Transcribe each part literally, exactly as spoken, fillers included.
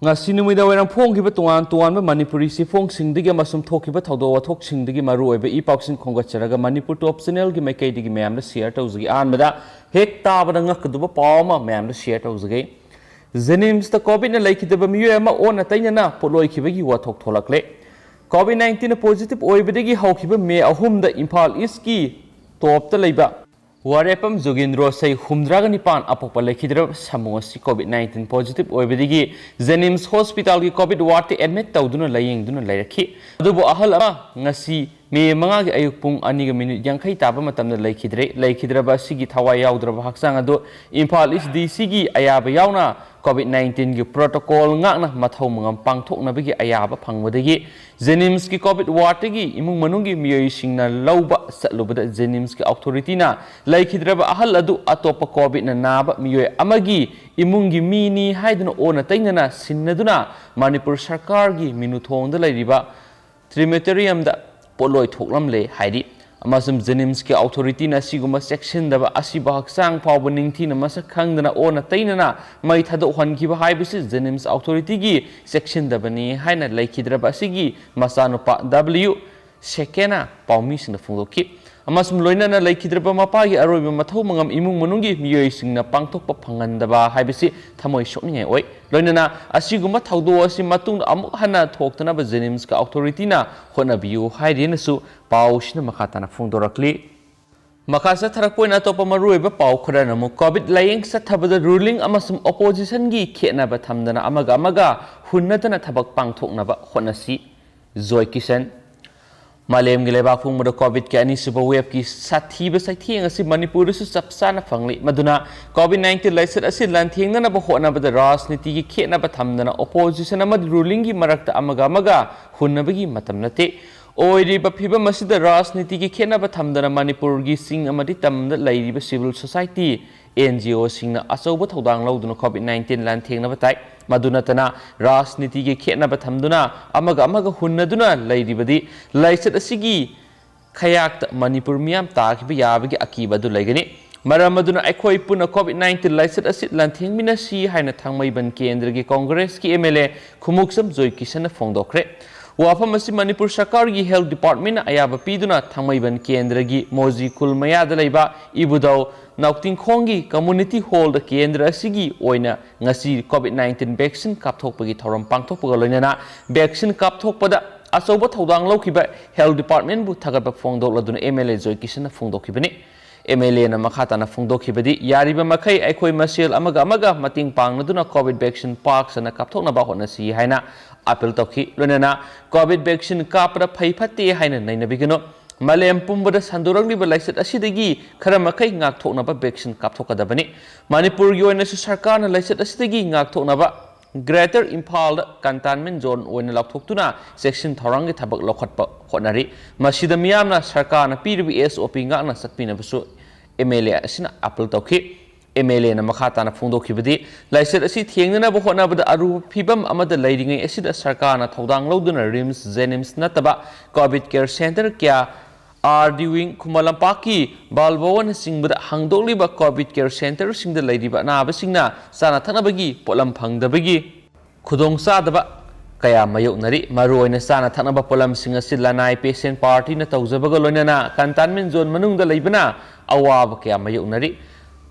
ꯉꯁꯤ ꯅꯨꯃꯤꯗꯥꯡ ꯋꯥꯏꯔꯝ ꯐꯣꯡꯈꯤꯕ ꯇꯣꯉꯥꯟ ꯇꯣꯉꯥꯟꯕ ꯃꯅꯤꯄꯨꯔꯤ ꯆꯦꯐꯣꯡꯁꯤꯡꯗꯒꯤ ꯑꯃꯁꯨꯡ ꯊꯣꯛꯈꯤꯕ ꯊꯧꯗꯣꯛ ꯋꯥꯊꯣꯛꯁꯤꯡꯗꯒꯤ ꯃꯔꯨꯑꯣꯏꯕ ꯏ ꯄꯥꯎꯁꯤꯡ ꯈꯣꯝꯒꯠꯆꯔꯒ ꯃꯅꯤꯄꯨꯔ ꯇꯣꯞ ꯆꯦꯅꯦꯜꯒꯤ ꯃꯥꯏꯀꯩꯗꯒꯤ ꯃꯌꯥꯝꯗ ꯁꯤꯌꯔ ꯇꯧꯖꯒꯦ꯫ ꯑꯍꯥꯟꯕꯗ ꯍꯦꯛ ꯇꯥꯕꯗ ꯉꯛꯀꯗꯕ ꯄꯥꯎ ꯑꯃ ꯃꯌꯥꯝꯗ ꯁꯤꯌꯔ ꯇꯧꯖꯒꯦ꯫ ꯖꯦꯅꯤꯝꯁꯇ ꯀꯣꯚꯤꯗꯅ ꯂꯩꯈꯤꯗꯕ ꯃꯤꯑꯣꯏ ꯑꯃ ꯑꯣꯟꯅ ꯇꯩꯅꯅ ꯄꯣꯠꯂꯣꯏꯈꯤꯕꯒꯤ ꯋꯥꯊꯣꯛ ꯊꯣꯛꯂꯛꯂꯦ꯫ ꯀꯣꯚꯤꯗ ꯅꯥꯏꯟꯇꯤꯟꯅ ꯄꯣꯖꯤꯇꯤꯚ ꯑꯣꯏꯕꯗꯒꯤ ꯍꯧꯈꯤꯕ ꯃꯦ ꯑꯍꯨꯝꯗ ꯏꯝꯐꯥꯜ ꯏꯁꯀꯤ ꯇꯣꯞꯇ ꯂꯩꯕ ꯋꯥꯔꯦꯞꯐꯝ ꯖꯣꯒꯤꯟꯗ꯭ꯔꯣ ꯆꯍꯤ ꯍꯨꯝꯗ꯭ꯔꯥꯒ ꯅꯤꯄꯥꯟ ꯑꯄꯣꯛꯄ ꯂꯩꯈꯤꯗ꯭ꯔꯕ ꯁꯥꯃꯨ ꯑꯁꯤ ꯀꯣꯚꯤꯗ ꯅꯥꯏꯟꯇꯤꯟ ꯄꯣꯖꯤꯇꯤꯚ ꯑꯣꯏꯕꯗꯒꯤ ꯖꯦꯅꯤꯝꯁ ꯍꯣꯁꯄꯤꯇꯥꯜꯒꯤ ꯀꯣꯚꯤꯗ ꯋꯥꯔꯗꯇ ꯑꯦꯗꯃꯤꯠ ꯇꯧꯗꯨꯅ ꯂꯥꯌꯦꯡꯗꯨꯅ ꯂꯩꯔꯛꯈꯤ꯫ ꯑꯗꯨꯕꯨ ꯑꯍꯜ ꯑꯃ ꯉꯁꯤ ꯃꯦ ꯃꯉꯥꯒꯤ ꯑꯌꯨꯛ ꯄꯨꯡ ꯑꯅꯤꯒ ꯃꯤꯅꯤꯠ ꯌꯥꯡꯈꯩ ꯇꯥꯕ ꯃꯇꯝꯗ ꯂꯩꯈꯤꯗ꯭ꯔꯦ꯫ ꯂꯩꯈꯤꯗ꯭ꯔꯕ ꯑꯁꯤꯒꯤ ꯊꯋꯥꯏ ꯌꯥꯎꯗ꯭ꯔꯕ ꯍꯛꯆꯥꯡ ꯑꯗꯨ ꯏꯝꯐꯥꯜ ꯏꯁ ꯗꯤ ꯁꯤꯒꯤ ꯑꯌꯥꯕ ꯌꯥꯎꯅ ꯀꯣꯚꯤꯗ ꯅꯥꯏꯟꯇꯤꯟꯒꯤ ꯄ꯭ꯔꯣꯇꯣꯀꯣꯜ ꯉꯥꯛꯅ ꯃꯊꯧ ꯃꯉꯝ ꯄꯥꯡꯊꯣꯛꯅꯕꯒꯤ ꯑꯌꯥꯕ ꯐꯪꯕꯗꯒꯤ ꯖꯦꯅꯤꯝꯁꯀꯤ ꯀꯣꯚꯤꯗ ꯋꯥꯔꯗꯇꯒꯤ ꯏꯃꯨꯡ ꯃꯅꯨꯡꯒꯤ ꯃꯤꯑꯣꯏꯁꯤꯡꯅ ꯂꯧꯕ ꯆꯠꯂꯨꯕꯗ ꯖꯦꯅꯤꯝꯁꯀꯤ ꯑꯣꯊꯣꯔꯤꯇꯤꯅ ꯂꯩꯈꯤꯗ꯭ꯔꯕ ꯑꯍꯜ ꯑꯗꯨ ꯑꯇꯣꯞꯄ ꯀꯣꯚꯤꯗꯅ ꯅꯥꯕ ꯃꯤꯑꯣꯏ ꯑꯃꯒꯤ ꯏꯃꯨꯡꯒꯤ ꯃꯤꯅꯤ ꯍꯥꯏꯗꯨꯅ ꯑꯣꯟꯅ ꯇꯩꯅꯅ ꯁꯤꯟꯅꯗꯨꯅ ꯃꯅꯤꯄꯨꯔ ꯁꯔꯀꯥꯔꯒꯤ ꯃꯤꯅꯨꯊꯣꯡꯗ ꯂꯩꯔꯤꯕ ꯇ꯭ꯔꯤꯃꯦꯇꯣꯔꯤꯌꯝꯗ ꯄꯣꯠꯂꯣꯏ ꯊꯣꯛꯂꯝꯂꯦ ꯍꯥꯏꯔꯤ꯫ ꯑꯃꯁꯨꯡ ꯖꯦꯅꯤꯝꯁꯀꯤ ꯑꯣꯊꯣꯔꯤꯇꯤꯅ ꯑꯁꯤꯒꯨꯝꯕ ꯆꯦꯛꯁꯤꯟꯗꯕ, ꯑꯁꯤꯕ ꯍꯛꯆꯥꯡ ꯐꯥꯎꯕ ꯅꯤꯡꯊꯤꯅ ꯃꯁꯛ ꯈꯪꯗꯅ ꯑꯣꯟꯅ ꯇꯩꯅꯅ ꯃꯩ ꯊꯥꯗꯣꯛꯍꯟꯈꯤꯕ ꯍꯥꯏꯕꯁꯤ ꯖꯦꯅꯤꯝꯁ ꯑꯣꯊꯣꯔꯤꯇꯤꯒꯤ ꯆꯦꯛꯁꯤꯟꯗꯕꯅꯤ ꯍꯥꯏꯅ ꯂꯩꯈꯤꯗ꯭ꯔꯕ ꯑꯁꯤꯒꯤ ꯃꯆꯥꯅꯨꯄꯥ ꯗꯕ꯭ꯂꯤꯌꯨ ꯁꯦꯀꯦꯅ ꯄꯥꯎꯃꯤꯁꯤꯡꯗ ꯐꯣꯡꯗꯣꯛꯈꯤ꯫ ꯑꯃꯁꯨꯡ ꯂꯣꯏꯅꯅ ꯂꯩꯈꯤꯗ꯭ꯔꯕ ꯃꯄꯥꯒꯤ ꯑꯔꯣꯏꯕ ꯃꯊꯧ ꯃꯉꯝ ꯏꯃꯨꯡ ꯃꯅꯨꯡꯒꯤ ꯃꯤꯑꯣꯏꯁꯤꯡꯅ ꯄꯥꯡꯊꯣꯛꯄ ꯐꯪꯍꯟꯗꯕ ꯍꯥꯏꯕꯁꯤ ꯊꯃꯣꯏ ꯁꯣꯛꯅꯤꯡꯉꯥꯏ ꯑꯣꯏ꯫ ꯂꯣꯏꯅꯅ ꯑꯁꯤꯒꯨꯝꯕ ꯊꯧꯗꯣꯛ ꯑꯁꯤ ꯃꯇꯨꯡꯗ ꯑꯃꯨꯛ ꯍꯟꯅ ꯊꯣꯛꯇꯅꯕ ꯖꯦꯅꯤꯝꯁꯀꯤ ꯑꯣꯊꯣꯔꯤꯇꯤꯅ ꯍꯣꯠꯅꯕꯤꯌꯨ ꯍꯥꯏꯔꯤꯅꯁꯨ ꯄꯥꯎꯁꯤꯅ ꯃꯈꯥ ꯇꯥꯅ ꯐꯣꯡꯗꯣꯔꯛꯂꯤ꯫ ꯃꯈꯥ ꯆꯠꯊꯔꯛꯄ ꯑꯣꯏꯅ ꯑꯇꯣꯞꯄ ꯃꯔꯨꯑꯣꯏꯕ ꯄꯥꯎ ꯈꯔꯅ ꯑꯃꯨꯛ ꯀꯣꯚꯤꯗ ꯂꯥꯌꯦꯡ ꯆꯠꯊꯕꯗ ꯔꯨꯂꯤꯡ ꯑꯃꯁꯨꯡ ꯑꯣꯄꯣꯖꯤꯁꯟꯒꯤ ꯈꯦꯠꯅꯕ ꯊꯝꯗꯅ ꯑꯃꯒ ꯑꯃꯒ ꯍꯨꯟꯅꯗꯅ ꯊꯕꯛ ꯄꯥꯡꯊꯣꯛꯅꯕ ꯍꯣꯠꯅꯁꯤ꯫ ꯖꯣꯏ ꯀꯤꯁꯟ꯫ ꯃꯥꯂꯦꯝꯒꯤ ꯂꯩꯕꯥꯛ ꯄꯨꯝꯕꯗ ꯀꯣꯚꯤꯗꯀꯤ ꯑꯅꯤꯁꯨꯕ ꯋꯦꯕꯀꯤ ꯁꯥꯊꯤꯕ ꯆꯩꯊꯦꯡ ꯑꯁꯤ ꯃꯅꯤꯄꯨꯔꯗꯁꯨ ꯆꯞ ꯆꯥꯅ ꯐꯪꯂꯤ꯫ ꯃꯗꯨꯅ ꯀꯣꯚꯤꯗ ꯅꯥꯏꯟꯇꯤꯟ ꯂꯥꯏꯆꯠ ꯑꯁꯤ ꯂꯥꯟꯊꯦꯡꯅꯅꯕ ꯍꯣꯠꯅꯕꯗ ꯔꯥꯖꯅꯤꯇꯤꯒꯤ ꯈꯦꯠꯅꯕ ꯊꯝꯗꯅ ꯑꯣꯄꯣꯖꯤꯁꯟ ꯑꯃꯗꯤ ꯔꯨꯂꯤꯡꯒꯤ ꯃꯔꯛꯇ ꯑꯃꯒ ꯑꯃꯒ ꯍꯨꯟꯅꯕꯒꯤ ꯃꯇꯝ ꯅꯠꯇꯦ꯫ ꯑꯣꯏꯔꯤꯕ ꯐꯤꯚꯝ ꯑꯁꯤꯗ ꯔꯥꯖꯅꯤꯇꯤꯒꯤ ꯈꯦꯠꯅꯕ ꯊꯝꯗꯅ ꯃꯅꯤꯄꯨꯔꯒꯤ ꯆꯤꯡ ꯑꯃꯗꯤ ꯇꯝꯗ ꯂꯩꯔꯤꯕ ꯁꯤꯚꯤꯜ ꯁꯣꯁꯥꯏꯇꯤ, ꯑꯦꯟ ꯖꯤ ꯑꯣꯁꯤꯡꯅ ꯑꯆꯧꯕ ꯊꯧꯗꯥꯡ ꯂꯧꯗꯨꯅ ꯀꯣꯚꯤꯗ ꯅꯥꯏꯟꯇꯤꯟ ꯂꯥꯟꯊꯦꯡꯅꯕ ꯇꯥꯏ꯫ ꯃꯗꯨ ꯅꯠꯇꯅ ꯔꯥꯖꯅꯤꯇꯤꯒꯤ ꯈꯦꯠꯅꯕ ꯊꯝꯗꯨꯅ ꯑꯃꯒ ꯑꯃꯒ ꯍꯨꯟꯅꯗꯨꯅ ꯂꯩꯔꯤꯕꯗꯤ ꯂꯥꯏꯆꯠ ꯑꯁꯤꯒꯤ ꯈꯌꯥꯛꯇ ꯃꯅꯤꯄꯨꯔ ꯃꯤꯌꯥꯝ ꯇꯥꯈꯤꯕ ꯌꯥꯕꯒꯤ ꯑꯀꯤꯕ ꯑꯗꯨ ꯂꯩꯒꯅꯤ꯫ ꯃꯔꯝ ꯑꯗꯨꯅ ꯑꯩꯈꯣꯏ ꯄꯨꯟꯅ COVID nineteen ꯂꯥꯏꯆꯠ ꯑꯁꯤ ꯂꯥꯟꯊꯦꯡꯃꯤꯟꯅꯁꯤ ꯍꯥꯏꯅ ꯊꯥꯡꯃꯩꯕꯟ ꯀꯦꯟꯗ꯭ꯔꯒꯤ ꯀꯣꯡꯒ꯭ꯔꯦꯁꯀꯤ MLA ꯈꯨꯃꯨꯛꯆꯝ ꯖꯣꯏꯀꯤꯁꯟꯅ ꯐꯣꯡꯗꯣꯛꯈ꯭ꯔꯦ꯫ ꯋꯥꯐꯝ ꯑꯁꯤ ꯃꯅꯤꯄꯨꯔ ꯁꯔꯀꯥꯔꯒꯤ Health Departmentꯅ ꯑꯌꯥꯕ ꯄꯤꯗꯨꯅ ꯊꯥꯡꯃꯩꯕꯟ ꯀꯦꯟꯗ꯭ꯔꯒꯤ ꯃꯣꯖꯤ ꯈꯨꯜ ꯃꯌꯥꯗ ꯂꯩꯕ ꯏꯕꯨꯙꯧ ꯅꯥꯎꯇꯤꯡꯈꯣꯡꯒꯤ community hallꯗ ꯀꯦꯟꯗ꯭ꯔ ꯑꯁꯤꯒꯤ ꯑꯣꯏꯅ ꯉꯁꯤ COVID nineteen vaccine ꯀꯥꯞꯊꯣꯛꯄꯒꯤ ꯊꯧꯔꯝ ꯄꯥꯡꯊꯣꯛꯄꯒ ꯂꯣꯏꯅꯅ vaccine ꯀꯥꯞꯊꯣꯛꯄꯗ ꯑꯆꯧꯕ ꯊꯧꯗꯥꯡ ꯂꯧꯈꯤꯕ Health Departmentꯕꯨ ꯊꯥꯒꯠꯄ ꯐꯣꯡꯗꯣꯛꯂꯗꯨꯅ MLA ꯖꯣꯏꯀꯤꯁꯟꯅ ꯐꯣꯡꯗꯣꯛꯈꯤꯕꯅꯤ꯫ MLAꯅ ꯃꯈꯥ ꯇꯥꯅ ꯐꯣꯡꯗꯣꯛꯈꯤꯕꯗꯤ, ꯌꯥꯔꯤꯕ ꯃꯈꯩ ꯑꯩꯈꯣꯏ ꯃꯁꯦꯜ ꯑꯃꯒ ꯑꯃꯒ ꯃꯇꯦꯡ ꯄꯥꯡꯅꯗꯨꯅ COVID vaccine ꯄꯥꯛ ꯁꯟꯅ ꯀꯥꯞꯊꯣꯛꯅꯕ ꯍꯣꯠꯅꯁꯤ ꯍꯥꯏꯅ appeal ꯇꯧꯈꯤ꯫ ꯂꯣꯏꯅꯅ COVID vaccine ꯀꯥꯞꯄꯗ ꯐꯩ ꯐꯠꯇꯦ ꯍꯥꯏꯅ ꯅꯩꯅꯕꯤꯒꯅꯨ꯫ ꯃꯥꯂꯦꯝ ꯄꯨꯝꯕꯗ ꯁꯟꯗꯣꯔꯛꯂꯤꯕ ꯂꯥꯏꯆꯠ ꯑꯁꯤꯗꯒꯤ ꯈꯔ ꯃꯈꯩ ꯉꯥꯛꯊꯣꯛꯅꯕ vaccine ꯀꯥꯞꯊꯣꯛꯀꯗꯕꯅꯤ꯫ ꯃꯅꯤꯄꯨꯔꯒꯤ ꯑꯣꯏꯅꯁꯨ ꯁꯔꯀꯥꯔꯅ ꯂꯥꯏꯆꯠ ꯑꯁꯤꯗꯒꯤ ꯉꯥꯛꯊꯣꯛꯅꯕ Greater ꯏꯝꯐꯥꯜꯗ containment zone ꯑꯣꯏꯅ ꯂꯥꯎꯊꯣꯛꯇꯨꯅ ꯆꯦꯛꯁꯤꯟ ꯊꯧꯔꯥꯡꯒꯤ ꯊꯕꯛ ꯂꯧꯈꯠꯄ ꯍꯣꯠꯅꯔꯤ꯫ ꯃꯁꯤꯗ ꯃꯤꯌꯥꯝꯅ ꯁꯔꯀꯥꯔꯅ ꯄꯤꯔꯤꯕ SOP ꯉꯥꯛꯅ ꯆꯠꯄꯤꯅꯕꯁꯨ MLA ꯑꯁꯤꯅ appeal ꯇꯧꯈꯤ꯫ MLAꯅ ꯃꯈꯥ ꯇꯥꯅ ꯐꯣꯡꯗꯣꯛꯈꯤꯕꯗꯤ, ꯂꯥꯏꯆꯠ ꯑꯁꯤ ꯊꯦꯡꯅꯅꯕ ꯍꯣꯠꯅꯕꯗ ꯑꯔꯨꯕ ꯐꯤꯕꯝ ꯑꯃꯗ ꯂꯩꯔꯤꯉꯩ ꯑꯁꯤꯗ ꯁꯔꯀꯥꯔꯅ ꯊꯧꯗꯥꯡ ꯂꯧꯗꯨꯅ RIMS, JNIMS ꯅꯠꯇꯕ COVID care centre ꯀꯌꯥ, RD wing, ꯈꯨꯃꯟ ꯂꯝꯄꯥꯛꯀꯤ ꯕꯥꯜ ꯚꯋꯟꯅꯆꯤꯡꯕꯗ ꯍꯥꯡꯗꯣꯛꯂꯤꯕ COVID care centreꯁꯤꯡꯗ ꯂꯩꯔꯤꯕ ꯑꯅꯥꯕꯁꯤꯡꯅ ꯆꯥꯅ ꯊꯛꯅꯕꯒꯤ ꯄꯣꯠꯂꯝ ꯐꯪꯗꯕꯒꯤ ꯈꯨꯗꯣꯡꯆꯥꯗꯕ ꯀꯌꯥ ꯃꯥꯌꯣꯛꯅꯔꯤ꯫ ꯃꯔꯨꯑꯣꯏꯅ ꯆꯥꯅ ꯊꯛꯅꯕ ꯄꯣꯠꯂꯝꯁꯤꯡ ꯑꯁꯤ ꯂꯅꯥꯏ patient partyꯅ ꯇꯧꯖꯕꯒ ꯂꯣꯏꯅꯅ containment zone ꯃꯅꯨꯡꯗ ꯂꯩꯕꯅ ꯑꯋꯥꯕ ꯀꯌꯥ ꯃꯥꯌꯣꯛꯅꯔꯤ꯫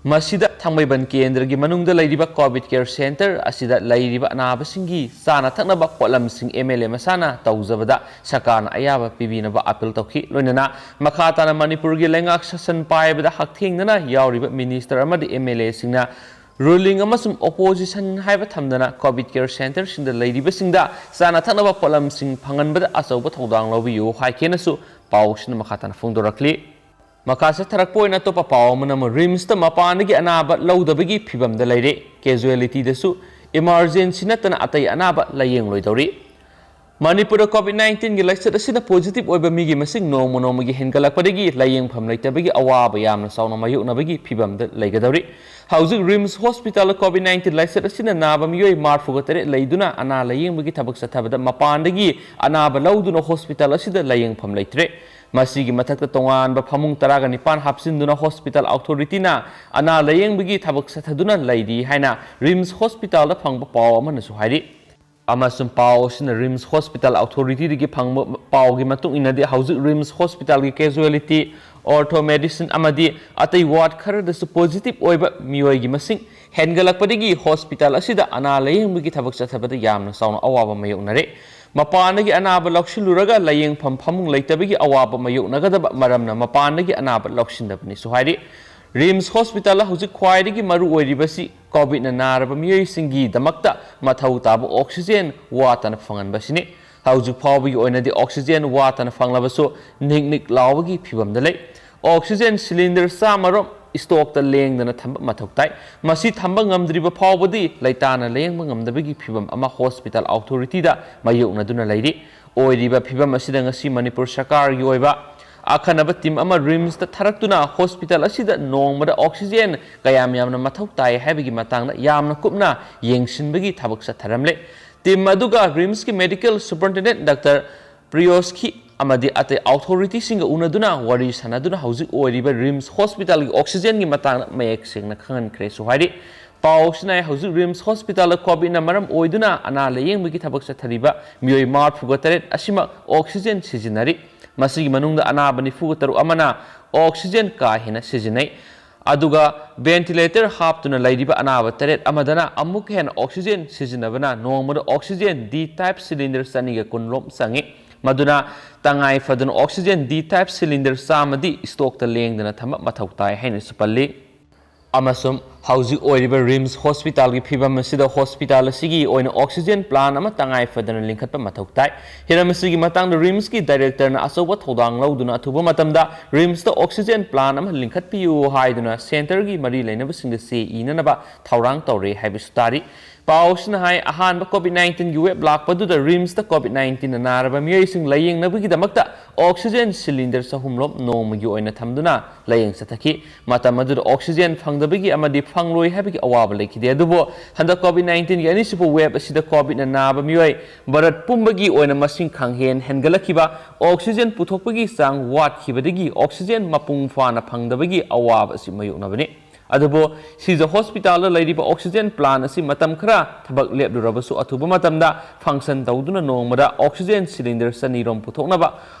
ꯃꯁꯤꯗ ꯊꯥꯡꯃꯩꯕꯟ ꯀꯦꯟꯗ꯭ꯔꯒꯤ ꯃꯅꯨꯡꯗ ꯂꯩꯔꯤꯕ COVID care centre ꯑꯁꯤꯗ ꯂꯩꯔꯤꯕ ꯑꯅꯥꯕꯁꯤꯡꯒꯤ ꯆꯥꯅ ꯊꯛꯅꯕ ꯄꯣꯠꯂꯝꯁꯤꯡ MLA ꯃꯁꯥꯅ ꯇꯧꯖꯕꯗ ꯁꯔꯀꯥꯔꯅ ꯑꯌꯥꯕ ꯄꯤꯕꯤꯅꯕ appeal ꯇꯧꯈꯤ꯫ ꯂꯣꯏꯅꯅ ꯃꯈꯥ ꯇꯥꯅ ꯃꯅꯤꯄꯨꯔꯒꯤ ꯂꯩꯉꯥꯛ ꯁꯥꯁꯟ ꯄꯥꯏꯕꯗ ꯍꯛꯊꯦꯡꯅꯅ ꯌꯥꯎꯔꯤꯕ minister ꯑꯃꯗꯤ MLAꯁꯤꯡꯅ ruling ꯑꯃꯁꯨꯡ opposition ꯍꯥꯏꯕ ꯊꯝꯗꯅ COVID care centreꯁꯤꯡꯗ ꯂꯩꯔꯤꯕꯁꯤꯡꯗ ꯆꯥꯅ ꯊꯛꯅꯕ ꯄꯣꯠꯂꯝꯁꯤꯡ ꯐꯪꯍꯟꯕꯗ ꯑꯆꯧꯕ ꯊꯧꯗꯥꯡ ꯂꯧꯕꯤꯌꯨ ꯍꯥꯏꯈꯤꯅꯁꯨ ꯄꯥꯎꯁꯤꯅ ꯃꯈꯥ ꯇꯥꯅ ꯐꯣꯡꯗꯣꯔꯛꯂꯤ꯫ ꯃꯈꯥ ꯆꯠꯊꯔꯛꯄ ꯑꯣꯏꯅ ꯑꯇꯣꯞꯄ ꯄꯥꯎ ꯑꯃꯅ ꯑꯃꯨꯛ RIMSꯇ ꯃꯄꯥꯟꯗꯒꯤ ꯑꯅꯥꯕ ꯂꯧꯗꯕꯒꯤ ꯐꯤꯕꯝꯗ ꯂꯩꯔꯦ꯫ Casualtyꯗꯁꯨ emergency ꯅꯠꯇꯅ ꯑꯇꯩ ꯑꯅꯥꯕ ꯂꯥꯌꯦꯡꯂꯣꯏꯗꯧꯔꯤ꯫ ꯃꯅꯤꯄꯨꯔꯗ COVID nineteenꯒꯤ ꯂꯥꯏꯆꯠ ꯑꯁꯤꯅ positive ꯑꯣꯏꯕ ꯃꯤꯒꯤ ꯃꯁꯤꯡ ꯅꯣꯡꯃ ꯅꯣꯡꯃꯒꯤ ꯍꯦꯟꯒꯠꯂꯛꯄꯗꯒꯤ ꯂꯥꯌꯦꯡꯐꯝ ꯂꯩꯇꯕꯒꯤ ꯑꯋꯥꯕ ꯌꯥꯝꯅ ꯆꯥꯎꯅ ꯃꯥꯌꯣꯛꯅꯕꯒꯤ ꯐꯤꯕꯝꯗ ꯂꯩꯒꯗꯧꯔꯤ꯫ ꯍꯧꯖꯤꯛ RIMS hospitalꯗ COVID nineteen ꯂꯥꯏꯆꯠ ꯑꯁꯤꯅ ꯅꯥꯕ ꯃꯤꯑꯣꯏ ꯃꯔꯤꯐꯨꯒ ꯇꯔꯦꯠ ꯂꯩꯗꯨꯅ ꯑꯅꯥ ꯂꯥꯌꯦꯡꯕꯒꯤ ꯊꯕꯛ ꯆꯠꯊꯕꯗ ꯃꯄꯥꯟꯗꯒꯤ ꯑꯅꯥꯕ ꯂꯧꯗꯨꯅ hospital ꯑꯁꯤꯗ ꯂꯥꯌꯦꯡꯐꯝ ꯂꯩꯇ꯭ꯔꯦ꯫ ꯃꯁꯤꯒꯤ ꯃꯊꯛꯇ ꯇꯣꯉꯥꯟꯕ ꯐꯃꯨꯡ ꯇꯔꯥꯒ ꯅꯤꯄꯥꯟ ꯍꯥꯞꯆꯤꯟꯗꯨꯅ ꯍꯣꯁꯄꯤꯇꯥꯜ ꯑꯣꯊꯣꯔꯤꯇꯤꯅ ꯑꯅꯥ ꯂꯥꯌꯦꯡꯕꯒꯤ ꯊꯕꯛ ꯆꯠꯊꯗꯨꯅ ꯂꯩꯔꯤ ꯍꯥꯏꯅ ꯔꯤꯝꯁ ꯍꯣꯁꯄꯤꯇꯥꯜꯗ ꯐꯪꯕ ꯄꯥꯎ ꯑꯃꯅꯁꯨ ꯍꯥꯏꯔꯤ꯫ ꯑꯃꯁꯨꯡ ꯄꯥꯎ ꯑꯁꯤꯅ ꯔꯤꯝꯁ ꯍꯣꯁꯄꯤꯇꯥꯜ ꯑꯣꯊꯣꯔꯤꯇꯤꯗꯒꯤ ꯐꯪꯕ ꯄꯥꯎꯒꯤ ꯃꯇꯨꯡ ꯏꯟꯅꯗꯤ, ꯍꯧꯖꯤꯛ ꯔꯤꯝꯁ ꯍꯣꯁꯄꯤꯇꯥꯜꯒꯤ ꯀꯦꯖꯨꯋꯦꯂꯤꯇꯤ, ꯑꯣꯔꯊꯣ ꯃꯦꯗꯤꯁꯤꯟ ꯑꯃꯗꯤ ꯑꯇꯩ ꯋꯥꯔꯗ ꯈꯔꯗꯁꯨ ꯄꯣꯖꯤꯇꯤꯚ ꯑꯣꯏꯕ ꯃꯤꯑꯣꯏꯒꯤ ꯃꯁꯤꯡ ꯍꯦꯟꯒꯠꯂꯛꯄꯗꯒꯤ ꯍꯣꯁꯄꯤꯇꯥꯜ ꯑꯁꯤꯗ ꯑꯅꯥ ꯂꯥꯌꯦꯡꯕꯒꯤ ꯊꯕꯛ ꯆꯠꯊꯕꯗ ꯌꯥꯝꯅ ꯆꯥꯎꯅ ꯑꯋꯥꯕ ꯃꯥꯌꯣꯛꯅꯔꯦ꯫ ꯃꯄꯥꯟꯗꯒꯤ ꯑꯅꯥꯕ ꯂꯧꯁꯤꯜꯂꯨꯔꯒ ꯂꯥꯌꯦꯡꯐꯝ ꯐꯃꯨꯡ ꯂꯩꯇꯕꯒꯤ ꯑꯋꯥꯕ ꯃꯥꯌꯣꯛꯅꯒꯗꯕ ꯃꯔꯝꯅ ꯃꯄꯥꯟꯗꯒꯤ ꯑꯅꯥꯕ ꯂꯧꯁꯤꯟꯗꯕꯅꯤꯁꯨ ꯍꯥꯏꯔꯤ꯫ ꯔꯤꯝꯁ ꯍꯣꯁꯄꯤꯇꯥꯜꯗ ꯍꯧꯖꯤꯛ ꯈ꯭ꯋꯥꯏꯗꯒꯤ ꯃꯔꯨ ꯑꯣꯏꯔꯤꯕꯁꯤ ꯀꯣꯚꯤꯗꯅ ꯅꯥꯔꯕ ꯃꯤꯑꯣꯏꯁꯤꯡꯒꯤꯗꯃꯛꯇ ꯃꯊꯧ ꯇꯥꯕ ꯑꯣꯛꯁꯤꯖꯦꯟ ꯋꯥꯠꯇꯅ ꯐꯪꯍꯟꯕꯁꯤꯅꯤ꯫ ꯍꯧꯖꯤꯛ ꯐꯥꯎꯕꯒꯤ ꯑꯣꯏꯅꯗꯤ ꯑꯣꯛꯁꯤꯖꯦꯟ ꯋꯥꯠꯇꯅ ꯐꯪꯂꯕꯁꯨ ꯅꯤꯛ ꯅꯤꯛ ꯂꯥꯎꯕꯒꯤ ꯐꯤꯕꯝꯗ ꯂꯩ꯫ ꯑꯣꯛꯁꯤꯖꯦꯟ ꯁꯤꯂꯤꯟꯗꯔ ꯆꯥꯝꯃꯔꯣꯝ ꯏꯁꯇꯣꯛꯇ ꯂꯦꯡꯗꯅ ꯊꯝꯕ ꯃꯊꯧ ꯇꯥꯏ꯫ ꯃꯁꯤ ꯊꯝꯕ ꯉꯝꯗ꯭ꯔꯤꯕ ꯐꯥꯎꯕꯗꯤ ꯂꯩꯇꯥꯅ ꯂꯥꯌꯦꯡꯕ ꯉꯝꯗꯕꯒꯤ ꯐꯤꯕꯝ ꯑꯃ ꯍꯣꯁꯄꯤꯇꯥꯜ ꯑꯣꯊꯣꯔꯤꯇꯤꯗ ꯃꯥꯌꯣꯛꯅꯗꯨꯅ ꯂꯩꯔꯤ꯫ ꯑꯣꯏꯔꯤꯕ ꯐꯤꯕꯝ ꯑꯁꯤꯗ ꯉꯁꯤ ꯃꯅꯤꯄꯨꯔ ꯁꯔꯀꯥꯔꯒꯤ ꯑꯣꯏꯕ ꯑꯈꯟꯅꯕ ꯇꯤꯝ ꯑꯃ ꯔꯤꯝꯁꯇ ꯊꯥꯔꯛꯇꯨꯅ ꯍꯣꯁꯄꯤꯇꯥꯜ ꯑꯁꯤꯗ ꯅꯣꯡꯃꯗ ꯑꯣꯛꯁꯤꯖꯦꯟ ꯀꯌꯥꯝ ꯌꯥꯝꯅ ꯃꯊꯧ ꯇꯥꯏ ꯍꯥꯏꯕꯒꯤ ꯃꯇꯥꯡꯗ ꯌꯥꯝꯅ ꯀꯨꯞꯅ ꯌꯦꯡꯁꯤꯟꯕꯒꯤ ꯊꯕꯛ ꯆꯠꯊꯔꯝꯂꯦ꯫ ꯇꯤꯝ ꯑꯗꯨꯒ ꯔꯤꯝꯁꯀꯤ ꯃꯦꯗꯤꯀꯦꯜ ꯁꯨꯄꯔꯤꯟꯇꯦꯟꯗꯦꯟꯠ ꯗꯥꯛꯇꯔ ꯄ꯭ꯔꯤꯌꯣꯁꯀꯤ ꯑꯃꯗꯤ ꯑꯇꯩ ꯑꯣꯊꯣꯔꯤꯇꯤꯁꯤꯡꯒ ꯎꯅꯗꯨꯅ ꯋꯥꯔꯤ ꯁꯥꯟꯅꯗꯨꯅ ꯍꯧꯖꯤꯛ ꯑꯣꯏꯔꯤꯕ ꯔꯤꯝꯁ ꯍꯣꯁꯄꯤꯇꯥꯜꯒꯤ ꯑꯣꯛꯁꯤꯖꯦꯟꯒꯤ ꯃꯇꯥꯡꯗ ꯃꯌꯦꯛ ꯁꯦꯡꯅ ꯈꯪꯍꯟꯈ꯭ꯔꯦꯁꯨ ꯍꯥꯏꯔꯤ꯫ ꯄꯥꯎꯁꯤꯅ ꯍꯧꯖꯤꯛ ꯔꯤꯝꯁ ꯍꯣꯁꯄꯤꯇꯥꯜꯗ ꯀꯣꯚꯤꯗꯅ ꯃꯔꯝ ꯑꯣꯏꯗꯨꯅ ꯑꯅꯥ ꯂꯥꯌꯦꯡꯕꯒꯤ ꯊꯕꯛ ꯆꯠꯊꯔꯤꯕ ꯃꯤꯑꯣꯏ ꯃꯔꯤꯐꯨꯒ ꯇꯔꯦꯠ ꯑꯁꯤꯃꯛ ꯑꯣꯛꯁꯤꯖꯦꯟ ꯁꯤꯖꯤꯟꯅꯔꯤ꯫ ꯃꯁꯤꯒꯤ ꯃꯅꯨꯡꯗ ꯑꯅꯥꯕ ꯅꯤꯐꯨꯒ ꯇꯔꯨꯛ ꯑꯃꯅ ꯑꯣꯛꯁꯤꯖꯦꯟ ꯀꯥ ꯍꯦꯟꯅ ꯁꯤꯖꯤꯟꯅꯩ꯫ ꯑꯗꯨꯒ ꯚꯦꯟꯇꯤꯂꯦꯇꯔ ꯍꯥꯞꯇꯨꯅ ꯂꯩꯔꯤꯕ ꯑꯅꯥꯕ ꯇꯔꯦꯠ ꯑꯃꯗꯅ ꯑꯃꯨꯛ ꯍꯦꯟꯅ ꯑꯣꯛꯁꯤꯖꯦꯟ ꯁꯤꯖꯤꯟꯅꯕꯅ ꯅꯣꯡꯃꯗ ꯑꯣꯛꯁꯤꯖꯦꯟ ꯗꯤ ꯇꯥꯏꯞ ꯁꯤꯂꯤꯟꯗꯔ ꯆꯅꯤꯒ ꯀꯨꯟ ꯔꯣꯝ ꯆꯪꯏ꯫ ꯃꯗꯨꯅ ꯇꯉꯥꯏ ꯐꯗꯅ ꯑꯣꯛꯁꯤꯖꯦꯟ ꯗꯤ ꯇꯥꯏꯞ ꯁꯤꯂꯤꯟꯗꯔ ꯆꯥꯝꯃꯗꯤ ꯏꯁꯇꯣꯛꯇ ꯂꯦꯡꯗꯅ ꯊꯝꯕ ꯃꯊꯧ ꯇꯥꯏ ꯍꯥꯏꯅꯁꯨ ꯄꯜꯂꯤ꯫ ꯑꯃꯁꯨꯡ ꯍꯧꯖꯤꯛ ꯑꯣꯏꯔꯤꯕ ꯔꯤꯝꯁ ꯍꯣꯁꯄꯤꯇꯥꯜꯒꯤ ꯐꯤꯕꯝ ꯑꯁꯤꯗ ꯍꯣꯁꯄꯤꯇꯥꯜ ꯑꯁꯤꯒꯤ ꯑꯣꯏꯅ ꯑꯣꯛꯁꯤꯖꯦꯟ ꯄ꯭ꯂꯥꯟ ꯑꯃ ꯇꯉꯥꯏ ꯐꯗꯅ ꯂꯤꯡꯈꯠꯄ ꯃꯊꯧ ꯇꯥꯏ꯫ ꯍꯤꯔꯝ ꯑꯁꯤꯒꯤ ꯃꯇꯥꯡꯗ ꯔꯤꯝꯁꯀꯤ ꯗꯥꯏꯔꯦꯛꯇꯔꯅ ꯑꯆꯧꯕ ꯊꯧꯗꯥꯡ ꯂꯧꯗꯨꯅ ꯑꯊꯨꯕ ꯃꯇꯝꯗ ꯔꯤꯝꯁꯇ ꯑꯣꯛꯁꯤꯖꯦꯟ ꯄ꯭ꯂꯥꯟ ꯑꯃ ꯂꯤꯡꯈꯠꯄꯤꯌꯨ ꯍꯥꯏꯗꯨꯅ ꯁꯦꯟꯇꯔꯒꯤ ꯃꯔꯤ ꯂꯩꯅꯕꯁꯤꯡꯗ ꯆꯦ ꯏꯅꯅꯕ ꯊꯧꯔꯥꯡ ꯇꯧꯔꯦ ꯍꯥꯏꯕꯁꯨ ꯇꯥꯔꯤ꯫ ꯄꯥꯎꯁꯤꯅ ꯍꯥꯏ, ꯑꯍꯥꯟꯕ COVID nineteen ꯒꯤ wave ꯂꯥꯛꯄꯗꯨꯗ RIMS ꯇ COVID nineteen ꯅ ꯅꯥꯔꯕ ꯃꯤꯑꯣꯏꯁꯤꯡ ꯂꯥꯌꯦꯡꯅꯕꯒꯤꯗꯃꯛꯇ oxygen cylinder ꯆꯍꯨꯝ ꯂꯣꯝ ꯅꯣꯡꯃꯒꯤ ꯑꯣꯏꯅ ꯊꯝꯗꯨꯅ ꯂꯥꯌꯦꯡ ꯆꯠꯊꯈꯤ꯫ ꯃꯇꯝ ꯑꯗꯨꯗ oxygen ꯐꯪꯗꯕꯒꯤ ꯑꯃꯗꯤ ꯐꯪꯂꯣꯏ ꯍꯥꯏꯕꯒꯤ ꯑꯋꯥꯕ ꯂꯩꯈꯤꯗꯦ꯫ ꯑꯗꯨꯕꯨ ꯍꯟꯗꯛ COVID nineteen ꯒꯤ ꯑꯅꯤꯁꯨꯕ wave ꯑꯁꯤꯗ COVID ꯅ ꯅꯥꯕ ꯃꯤꯑꯣꯏ ꯚꯥꯔꯠ ꯄꯨꯝꯕꯒꯤ ꯑꯣꯏꯅ ꯃꯁꯤꯡ ꯈꯪꯍꯦꯟ ꯍꯦꯟꯒꯠꯂꯛꯈꯤꯕ, oxygen ꯄꯨꯊꯣꯛꯄꯒꯤ ꯆꯥꯡ ꯋꯥꯠꯈꯤꯕꯗꯒꯤ oxygen ꯃꯄꯨꯡ ꯐꯥꯅ ꯐꯪꯗꯕꯒꯤ ꯑꯋꯥꯕ ꯑꯁꯤ ꯃꯥꯌꯣꯛꯅꯕꯅꯤ꯫ ꯑꯗꯨꯕꯨ ꯁꯤꯖ hospital ꯗ ꯂꯩꯔꯤꯕ oxygen plant ꯑꯁꯤ ꯃꯇꯝ ꯈꯔ ꯊꯕꯛ ꯂꯦꯞꯂꯨꯔꯕꯁꯨ, ꯑꯊꯨꯕ ꯃꯇꯝꯗ function ꯇꯧꯗꯨꯅ ꯅꯣꯡꯃꯗ oxygen cylinder ꯆꯅꯤ ꯔꯣꯝ ꯄꯨꯊꯣꯛꯅꯕ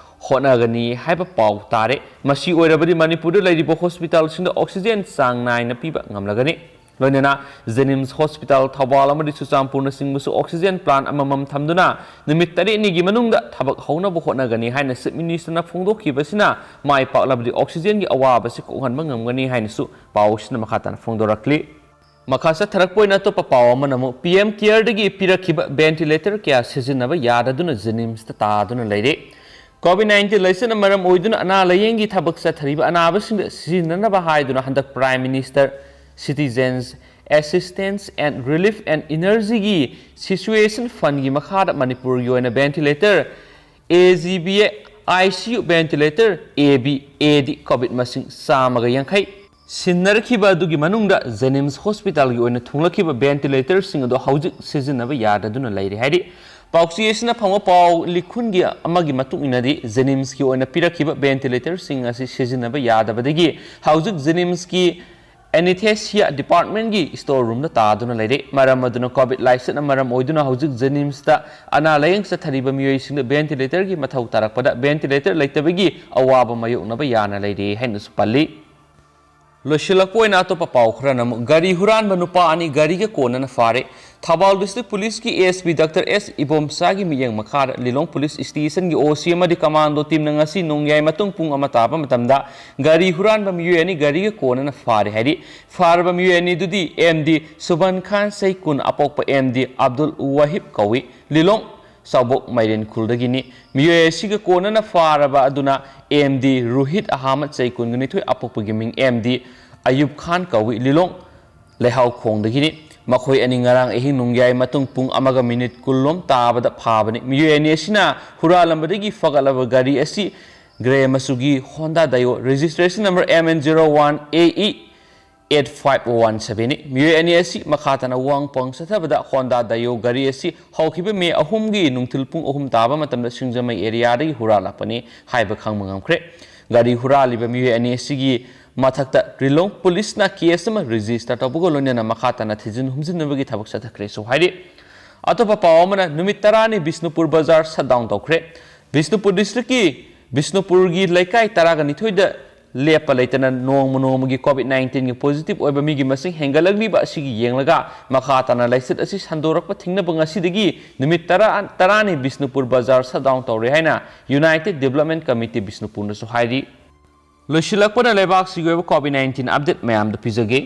ꯍꯣꯠꯅꯒꯅꯤ ꯍꯥꯏꯕ ꯄꯥꯎ ꯇꯥꯔꯦ꯫ ꯃꯁꯤ ꯑꯣꯏꯔꯕꯗꯤ ꯃꯅꯤꯄꯨꯔꯗ ꯂꯩꯔꯤꯕ hospital ꯁꯤꯡꯗ oxygen ꯆꯥꯡ ꯅꯥꯏꯅ ꯄꯤꯕ ꯉꯝꯂꯒꯅꯤ꯫ ꯂꯣꯏꯅꯅ JNIMS hospital ꯊꯧꯕꯥꯜ ꯑꯃꯗꯤ ꯆꯨꯔꯆꯥꯟꯄꯨꯔꯅꯆꯤꯡꯕꯁꯨ oxygen plant ꯑꯃꯃꯝ ꯊꯝꯗꯨꯅ ꯅꯨꯃꯤꯠ ꯇꯔꯦꯠꯅꯤꯒꯤ ꯃꯅꯨꯡꯗ ꯊꯕꯛ ꯍꯧꯅꯕ ꯍꯣꯠꯅꯒꯅꯤ ꯍꯥꯏꯅ Chief Minister ꯅ ꯐꯣꯡꯗꯣꯛꯈꯤꯕꯁꯤꯅ ꯃꯥꯏ ꯄꯥꯛꯂꯕꯗꯤ oxygen ꯒꯤ ꯑꯋꯥꯕꯁꯤ ꯀꯣꯛꯍꯟꯕ ꯉꯝꯒꯅꯤ ꯍꯥꯏꯅꯁꯨ ꯄꯥꯎꯁꯤꯅ ꯃꯈꯥ ꯇꯥꯅ ꯐꯣꯡꯗꯣꯔꯛꯂꯤ꯫ ꯃꯈꯥ ꯆꯠꯊꯔꯛꯄ ꯑꯣꯏꯅ ꯑꯇꯣꯞꯄ ꯄꯥꯎ ꯑꯃꯅ ꯑꯃꯨꯛ, PM CARE ꯗꯒꯤ ꯄꯤꯔꯛꯈꯤꯕ ventilator ꯀꯌꯥ ꯁꯤꯖꯤꯟꯅꯕ ꯌꯥꯗꯗꯨꯅ JNIMS ꯇ ꯇꯥꯗꯨꯅ ꯂꯩꯔꯦ꯫ COVID nineteen ꯂꯥꯏꯆꯠꯅ ꯃꯔꯝ ꯑꯣꯏꯗꯨꯅ ꯑꯅꯥ ꯂꯥꯌꯦꯡꯒꯤ ꯊꯕꯛ ꯆꯠꯊꯔꯤꯕ ꯑꯅꯥꯕꯁꯤꯡꯗ ꯁꯤꯖꯤꯟꯅꯅꯕ ꯍꯥꯏꯗꯨꯅ ꯍꯟꯗꯛ Prime Minister Citizens Assistance and Relief and Energy ꯒꯤ Situation Fund ꯒꯤ ꯃꯈꯥꯗ ꯃꯅꯤꯄꯨꯔꯒꯤ ꯑꯣꯏꯅ ventilator AGVA ICU ventilator AB, AD COVID ꯃꯁꯤꯡ ꯆꯥꯝꯃꯒ ꯌꯥꯡꯈꯩ ꯁꯤꯟꯅꯔꯛꯈꯤꯕ ꯑꯗꯨꯒꯤ ꯃꯅꯨꯡꯗ JNIMS hospital ꯒꯤ ꯑꯣꯏꯅ ꯊꯨꯡꯂꯛꯈꯤꯕ ventilator ꯁꯤꯡ ꯑꯗꯨ ꯍꯧꯖꯤꯛ ꯁꯤꯖꯤꯟꯅꯕ ꯌꯥꯗꯗꯨꯅ ꯂꯩꯔꯤ ꯍꯥꯏꯔꯤ꯫ ꯄꯥꯎꯆꯦ ꯑꯁꯤꯅ ꯐꯪꯕ ꯄꯥꯎ ꯂꯤꯈꯨꯟꯒꯤ ꯑꯃꯒꯤ ꯃꯇꯨꯡ ꯏꯟꯅꯗꯤ, JNIMS ꯀꯤ ꯑꯣꯏꯅ ꯄꯤꯔꯛꯈꯤꯕ ventilator ꯁꯤꯡ ꯑꯁꯤ ꯁꯤꯖꯤꯟꯅꯕ ꯌꯥꯗꯕꯗꯒꯤ ꯍꯧꯖꯤꯛ JNIMS ꯀꯤ Anesthesia Department ꯀꯤ store room ꯗ ꯇꯥꯗꯨꯅ ꯂꯩꯔꯦ꯫ ꯃꯔꯝ ꯑꯗꯨꯅ COVID ꯂꯥꯏꯆꯠꯅ ꯃꯔꯝ ꯑꯣꯏꯗꯨꯅ ꯍꯧꯖꯤꯛ JNIMS ꯇ ꯑꯅꯥ ꯂꯥꯌꯦꯡ ꯆꯠꯊꯔꯤꯕ ꯃꯤꯑꯣꯏꯁꯤꯡꯗ ventilator ꯒꯤ ꯃꯊꯧ ꯇꯥꯔꯛꯄꯗ ventilator ꯂꯩꯇꯕꯒꯤ ꯑꯋꯥꯕ ꯃꯥꯌꯣꯛꯅꯕ ꯌꯥꯅ ꯂꯩꯔꯦ ꯍꯥꯏꯅꯁꯨ ꯄꯜꯂꯤ꯫ ꯂꯣꯏꯁꯤꯜꯂꯛꯄ ꯑꯣꯏꯅ ꯑꯇꯣꯞꯄ ꯄꯥꯎ ꯈꯔꯅ ꯑꯃꯨꯛ, ꯒꯥꯔꯤ ꯍꯨꯔꯥꯟꯕ ꯅꯨꯄꯥ ꯑꯅꯤ ꯒꯥꯔꯤꯒ ꯀꯣꯟꯅꯅ ꯐꯥꯔꯦ꯫ ꯊꯧꯕꯥꯜ District Police ꯀꯤ SP Doctor S ꯏꯕꯣꯝꯆꯥꯒꯤ ꯃꯤꯠꯌꯦꯡ ꯃꯈꯥꯗ ꯂꯤꯂꯣꯡ Police Station ꯒꯤ OC ꯑꯃꯗꯤ commando team ꯅ ꯉꯁꯤ ꯅꯣꯡꯌꯥꯏ ꯃꯇꯨꯡ ꯄꯨꯡ ꯑꯃ ꯇꯥꯕ ꯃꯇꯝꯗ ꯒꯥꯔꯤ ꯍꯨꯔꯥꯟꯕ ꯃꯤꯑꯣꯏ ꯑꯅꯤ ꯒꯥꯔꯤꯒ ꯀꯣꯟꯅꯅ ꯐꯥꯔꯦ ꯍꯥꯏꯔꯤ꯫ ꯐꯥꯔꯕ ꯃꯤꯑꯣꯏ ꯑꯅꯤꯗꯨꯗꯤ MD ꯁꯨꯕꯟ ꯈꯥꯟ, ꯆꯍꯤ ꯀꯨꯟ, ꯑꯄꯣꯛꯄ MD ꯑꯕꯗꯨꯜ ꯋꯥꯍꯤꯕ ꯀꯧꯏ꯫ ꯂꯤꯂꯣꯡ ꯆꯥꯎꯕꯣꯛ ꯃꯥꯏꯔꯦꯟ ꯈꯨꯜꯗꯒꯤꯅꯤ꯫ ꯃꯤꯑꯣꯏ ꯑꯁꯤꯒ ꯀꯣꯟꯅꯅ ꯐꯥꯔꯕ ꯑꯗꯨꯅ MD ꯔꯨꯍꯤꯠ ꯑꯍꯃꯗ, ꯆꯍꯤ ꯀꯨꯟꯒ ꯅꯤꯊꯣꯏ, ꯑꯄꯣꯛꯄꯒꯤ ꯃꯤꯡ MD ꯑꯌꯨꯕ ꯈꯥꯟ ꯀꯧꯏ, ꯂꯤꯂꯣꯡ ꯂꯩꯍꯥꯎꯈꯣꯡꯗꯒꯤꯅꯤ꯫ ꯃꯈꯣꯏ ꯑꯅꯤ ꯉꯔꯥꯡ ꯑꯍꯤꯡ ꯅꯣꯡꯌꯥꯏ ꯃꯇꯨꯡ ꯄꯨꯡ ꯑꯃꯒ ꯃꯤꯅꯤꯠ ꯀꯨꯟꯂꯣꯝ ꯇꯥꯕꯗ ꯐꯥꯕꯅꯤ꯫ ꯃꯤꯑꯣꯏ ꯑꯅꯤ ꯑꯁꯤꯅ ꯍꯨꯔꯥꯜꯂꯝꯕꯗꯒꯤ ꯐꯒꯠꯂꯕ ꯒꯥꯔꯤ ꯑꯁꯤ ꯒ꯭ꯔꯦ ꯃꯆꯨꯒꯤ Honda Dio, registration number M N zero one A E eight five one seven ꯅꯤ꯫ ꯃꯤꯑꯣꯏ ꯑꯅꯤ ꯑꯁꯤ ꯃꯈꯥ ꯇꯥꯅ ꯋꯥꯡꯄꯪ ꯆꯠꯊꯕꯗ Honda Dio ꯒꯥꯔꯤ ꯑꯁꯤ ꯍꯧꯈꯤꯕ ꯃꯦ ꯑꯍꯨꯝꯒꯤ ꯅꯨꯡꯊꯤꯜ ꯄꯨꯡ ꯑꯍꯨꯝ ꯇꯥꯕ ꯃꯇꯝꯗ ꯁꯤꯡꯖꯃꯩ ꯑꯦꯔꯤꯌꯥꯗꯒꯤ ꯍꯨꯔꯥꯜꯂꯛꯄꯅꯤ ꯍꯥꯏꯕ ꯈꯪꯕ ꯉꯝꯈ꯭ꯔꯦ꯫ ꯒꯥꯔꯤ ꯍꯨꯔꯥꯜꯂꯤꯕ ꯃꯤꯑꯣꯏ ꯑꯅꯤ ꯑꯁꯤꯒꯤ ꯃꯊꯛꯇ ꯔꯤꯂꯣꯡ ꯄꯨꯂꯤꯁꯅ ꯀꯦꯁ ꯑꯃ ꯔꯦꯖꯤꯁꯇꯔ ꯇꯧꯕꯒ ꯂꯣꯏꯅꯅ ꯃꯈꯥ ꯇꯥꯅ ꯊꯤꯖꯤꯟ ꯍꯨꯝꯖꯤꯟꯅꯕꯒꯤ ꯊꯕꯛ ꯆꯠꯊꯈ꯭ꯔꯦꯁꯨ ꯍꯥꯏꯔꯤ꯫ ꯑꯇꯣꯞꯄ ꯄꯥꯎ ꯑꯃꯅ, ꯅꯨꯃꯤꯠ ꯇꯔꯥꯅꯤ ꯕꯤꯁꯅꯨꯄꯨꯔ ꯕꯖꯥꯔ ꯁꯠ ꯗꯥꯎꯟ ꯇꯧꯈ꯭ꯔꯦ꯫ ꯕꯤꯁꯅꯨꯄꯨꯔ ꯗꯤꯁꯇ꯭ꯔꯤꯛꯀꯤ ꯕꯤꯁꯅꯨꯄꯨꯔꯒꯤ ꯂꯩꯀꯥꯏ ꯇꯔꯥꯒ ꯅꯤꯊꯣꯏꯗ ꯂꯦꯞꯄ ꯂꯩꯇꯅ ꯅꯣꯡꯃ ꯅꯣꯡꯃꯒꯤ ꯀꯣꯚꯤꯗ ꯅꯥꯏꯟꯇꯤꯟꯒꯤ ꯄꯣꯖꯤꯇꯤꯚ ꯑꯣꯏꯕ ꯃꯤꯒꯤ ꯃꯁꯤꯡ ꯍꯦꯟꯒꯠꯂꯛꯂꯤꯕ ꯑꯁꯤꯒꯤ ꯌꯦꯡꯂꯒ ꯃꯈꯥ ꯇꯥꯅ ꯂꯥꯏꯆꯠ ꯑꯁꯤ ꯁꯟꯗꯣꯔꯛꯄ ꯊꯤꯡꯅꯕ ꯉꯁꯤꯗꯒꯤ ꯅꯨꯃꯤꯠ ꯇꯔꯥ, ꯇꯔꯥꯅꯤ ꯕꯤꯁꯅꯨꯄꯨꯔ ꯕꯖꯥꯔ ꯁꯠ ꯗꯥꯎꯟ ꯇꯧꯔꯦ ꯍꯥꯏꯅ United Development Committee ꯕꯤꯁꯅꯨꯄꯨꯔꯅꯁꯨ ꯍꯥꯏꯔꯤ꯫ ꯂꯣꯏꯁꯤꯜꯂꯛꯄꯅ ꯂꯩꯕꯥꯛꯁꯤꯒꯤ ꯑꯣꯏꯕ ꯀꯣꯚꯤꯗ ꯅꯥꯏꯟꯇꯤꯟ ꯑꯞꯗꯦꯠ ꯃꯌꯥꯝꯗ ꯄꯤꯖꯒꯦ꯫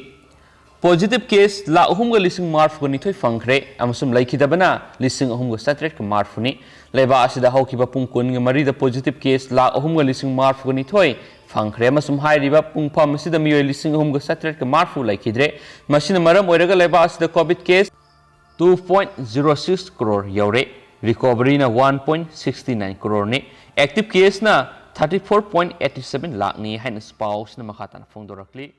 ꯄꯣꯖꯤꯇꯤꯚ ꯀꯦꯁ ꯂꯥꯈ ꯑꯍꯨꯝꯒ ꯂꯤꯁꯤꯡ ꯃꯔꯤꯐꯨꯒ ꯅꯤꯊꯣꯏ ꯐꯪꯈ꯭ꯔꯦ ꯑꯃꯁꯨꯡ ꯂꯩꯈꯤꯗꯕꯅ ꯂꯤꯁꯤꯡ ꯑꯍꯨꯝꯒ ꯆꯥꯇ꯭ꯔꯦꯠꯀ ꯃꯔꯤꯐꯨꯅꯤ꯫ ꯂꯩꯕꯥꯛ ꯑꯁꯤꯗ ꯍꯧꯈꯤꯕ ꯄꯨꯡ ꯀꯨꯟꯒ ꯃꯔꯤꯗ ꯄꯣꯖꯤꯇꯤꯚ ꯀꯦꯁ ꯂꯥꯈ ꯑꯍꯨꯝꯒ ꯂꯤꯁꯤꯡ ꯃꯔꯤꯐꯨꯒ ꯅꯤꯊꯣꯏ ꯐꯪꯈ꯭ꯔꯦ ꯑꯃꯁꯨꯡ ꯍꯥꯏꯔꯤꯕ ꯄꯨꯡꯐꯝ ꯑꯁꯤꯗ ꯃꯤꯑꯣꯏ ꯂꯤꯁꯤꯡ ꯑꯍꯨꯝꯒ ꯆꯥꯇ꯭ꯔꯦꯠꯀ ꯃꯔꯤꯐꯨ ꯂꯩꯈꯤꯗ꯭ꯔꯦ꯫ ꯃꯁꯤꯅ ꯃꯔꯝ ꯑꯣꯏꯔꯒ ꯂꯩꯕꯥꯛ ꯑꯁꯤꯗ COVID case two point zero six crore ꯌꯧꯔꯦ꯫ ꯔꯤꯀꯣꯚꯔꯤꯅ one point sixty nine crore ꯅꯤ꯫ ꯑꯦꯛꯇꯤꯚ ꯀꯦꯁꯅ thirty four point eighty seven ꯂꯥꯈꯅꯤ ꯍꯥꯏꯅꯁꯨ ꯄꯥꯎꯁꯤꯅ ꯃꯈꯥ ꯇꯥꯅ ꯐꯣꯡꯗꯣꯔꯛꯂꯤ꯫